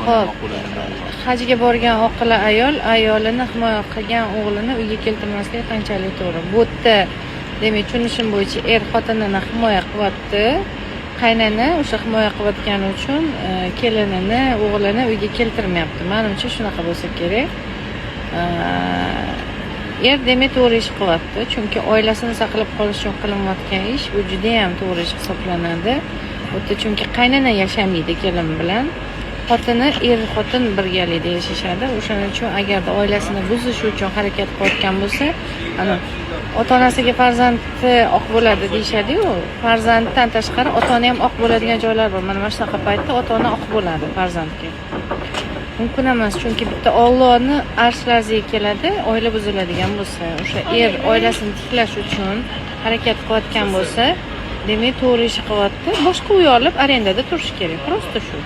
Xo'p. Oq bo'ladigan joyi bor. Hajga borgan oqila ayol ayolini himoya qilgan o'g'lini uyga keltirmasligi qanchalik to'g'ri? Bu yerda, demak, tushunishim bo'yicha, er xotinini himoya qilyapti. Qaynana o'sha himoya qilayotgani uchun kelinini, o'g'lini uyga keltirmayapti. Manimcha, shunaqa bo'lsa kerak. Er, demak, to'g'ri ish qilyapti, chunki oilasini saqlab qolish uchun qilinayotgan ish bu judayam to'g'ri ish hisoblanadi bu yerda, chunki qaynana yashamaydi kelin bilan, xotini, er xotin birgalikda yashashadi. O'shaning uchun agarda oilasini buzish uchun harakat qilayotgan bo'lsa, ana, ota onasiga farzandi oq bo'ladi deyishadiyu, farzanddan tashqari ota ona ham oq bo'ladigan joylar bor. Mana shunaqa paytda ota ona oq bo'ladi farzandga. Mumkin emas, chunki bitta Ollohni arsh larzaga keladi oila buziladigan bo'lsa. O'sha er oilasini tiklash uchun harakat qilayotgan bo'lsa, demak, to'g'ri ish qilyapti. Boshqa uy olib, arendada turish kerak, просто shu.